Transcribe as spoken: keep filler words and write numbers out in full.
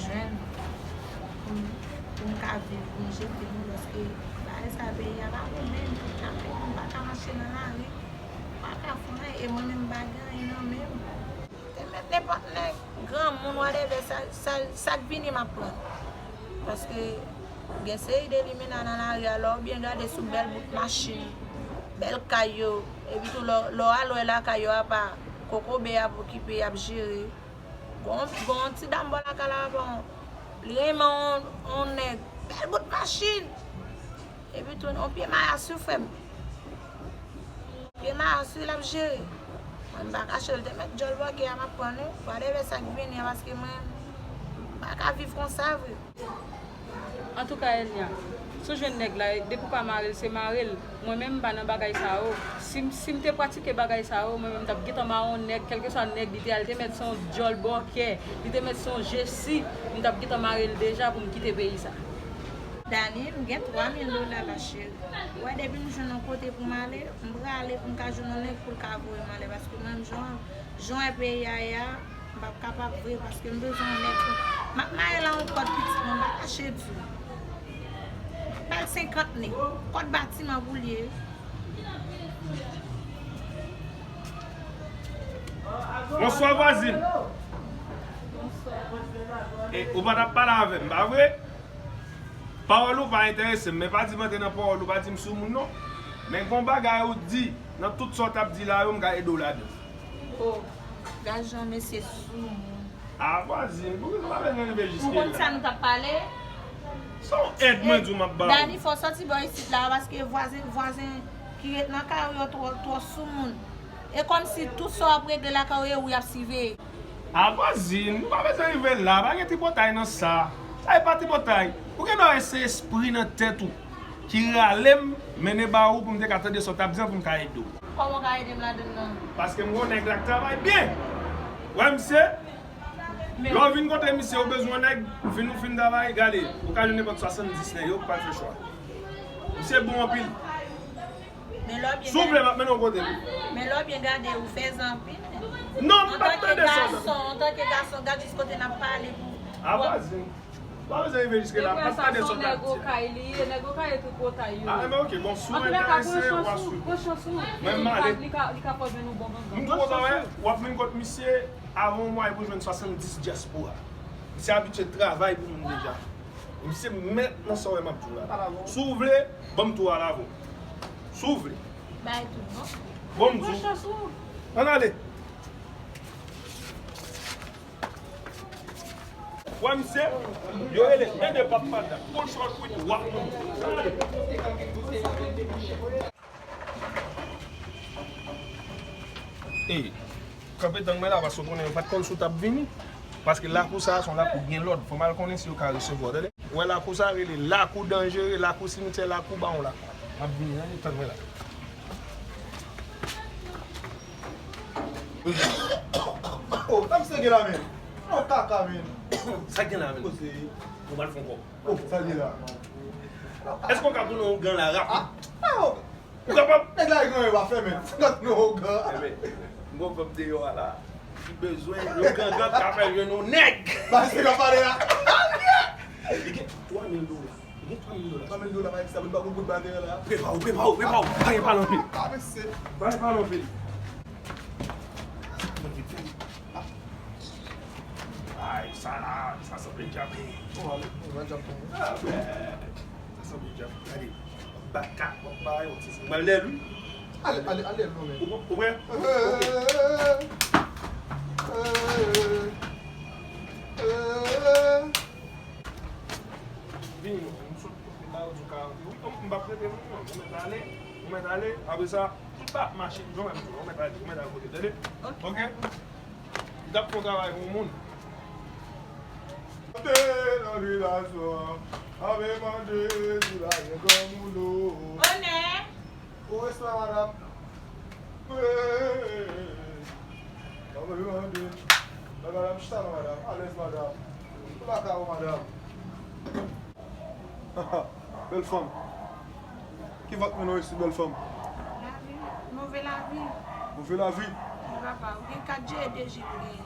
jwenn pou m, pou m ka viv, pou m jete nou, paske bagay sa peyi a pa bon menm, tout la peyi, m pa ka mache nan lari, m pa ka fè anyen, e mwen menm m pa gen anyen nan men m. Te mèt nenpòt nèg, granmoun, whatever, sa, sa, sa k vini m ap pran. Paske gen seri de limena nan lari a, lè w byen gade sou bèl bout machin, bèl kay yo, epi tou lè w, lè w al wè lakay yo apa kokobe y ap okipe, y ap jere. Gon, gon ti dam bò lakay la, bon, li renmen on, on nèg, bèl bout machin. Epi tou, on pye mayas wi frè m. Pye mayas wi l ap jere. Mwen m pa kache l, te mèt djòl bòkè a m ap pran wi. Whatever sa k vini an, paske mwen m pa ka viv konsa vre. Antouka, Elnia, si w jwenn nèg la, depi w ka mare l, se mare l. Mwen menm, m pa nan bagay sa yo. Si, si m te pratike bagay sa yo, mwen menm, m t ap gentan mare yon nèg, kèlkeswa nèg li te ye a, li te mèt se yon djòl bòkè, li te mèt se yon jesi, m t ap gentan mare l deja pou m kite peyi sa. Dani, m gen twa mil dola la, cheri. Ou wè, depi m jwenn yon kote pou m ale, m prale pou m ka jwenn yon nèg pou l ka voye m ale, paske mwen menm, jan, jan w wè peyi a ye a, m p ap kapab vre, paske m bezwen yon nèg pou m ap maye la yon kòd pitit mwen, m pa kache di w. Bal senkant ne, kòd batiman pou l ye. Bonswa, vwazin. E, ou pa t ap pale avè m, pa vre? Pawòl ou pa enterese m, men pa di m antre nan pawòl ou, pa di m soumoun non. Men gon bagay ou di, nan tout sa w t ap di la yo, m ka ede w ladan. Oh, gad jan mesye soumoun. A, vwazin, poukisa w pa bezwen rive jiske la? Ou konn sa nou t ap pale? Se yon èd mwen di w m ap ba ou. Dani, fò w sòti bò isit la, paske vwazen, vwazen ki ret nan kay ou yo twò, twò soumoun. E kòmsi tout sa w ap regle lakay ou, e ou y ap siveye. A, vwazin, nou pa bezwen rive la, pa gen tripotay nan sa. Sa e pa tripotay. Ou gen dwa wè se espri nan tèt ou ki rale m, mennen ba ou pou m te ka tande sa w t ap di an pou m ka ede w. Kòman w ka ede m ladann nan? Paske m gon nèg la k travay byen. Wè misye? Lè w vin kote misye, ou bezwen nèg, fin ou fin travay, gade, ou ka jwenn nenpòt swasanndis nèg yo, ou pral fè chwa. Misye bon anpil. Men lè w byen gade. Si w vle, m ap mennen w kote l. Men lè w byen gade, ou fèzan anpil. Non, m pa t tande sa. Antanke gason, antanke gason, gad jis kote n ap pale pou. A, vwazin. Pa bezwen rive jiske la, m pa t tande sa w t ap di. Nèg Okay li ye, nèg Okay e tripotay yo. A, men oke, bon, si w enterese, w a swiv. Pran chans ou. Mwen m ale. Li ka, li ka fè w jwenn yon bon gangan. M twò kontan wè, w ap vin kot misye avan yon mwa epi w jwenn swasanndis dyaspora. Misye abitye travay pou moun deja. Misye mèt nan sa w wè m ap di w la. Si w vle, ban m tou al avè w. Si w vle. Bay tou, non? Bon, m di w. Pran chans ou. Ann ale. Wè misye, yo rele ede pap madanm. Gon chòt wi, w ap mouri. Ey, kanpe dang mwen la, paske w konnen yo pa t konn si w t ap vini. Paske lakou sa a se yon lakou gen lòd. Fò m al konnen si yo ka resevwa w, tande. Ou wè lakou sa a rele lakou danjere, lakou simityè, lakou bawon, lakou. M ap vini, tande, tann mwen la. Oh, sa misye gen la, men? Oh, kaka, men. Sa gen la, men? Koze. Nou pral fè yon kòb. Oh, sa gen la? Èske w ka tounen yon gan la rapid? Ah, ah, oh. Ou kapab? Nèg la gen yon pa fè, men. Sa ka tounen yon gan. Enben, m gon fanm deyò a la ki bezwen yon gangan k ka fè l jwenn yon nèg. Ba, se ka pale la. Li gen twa mil dola. Li gen twa mil dola. Twa mil dola, pa egzanp, li pa gon bout bateri la. Prepare w, prepare w, prepare w. Pa gen pale anpil. Ah, mesye. Pa gen pale anpil. Ay, sa la, sa sanble djab. Bon, ale, bon, djab. Ah, ben, sa sanble djab. Gade, m ap ba kat, m ap ba yon ti, m al lè l wi. Ale, ale, ale, non, men. Ou, ou prè? Vini non, m sot kote la, ou di w ka antre. Wi, m p ap rete non, non, ou mèt ale, ou mèt ale. Apre sa, tout pa ap mache, jan m di w, ou mèt ale, ou mèt al kote, tande? Ok. Ok? Li t ap fè yon travay pou yon moun. Mande nan vil aswè, ave mande si la gen granmoun o. Onè! Ou respè, madanm? Wi. Ave mande. Bay madanm chita non, madanm. Alèz, madanm. Ou lakay ou, madanm. Bèl fanm. Ki va k mennen w isit, bèl fanm? Lavi. Move lavi. Move lavi? Wi, papa. Ou gen kat G, de G pou genyen.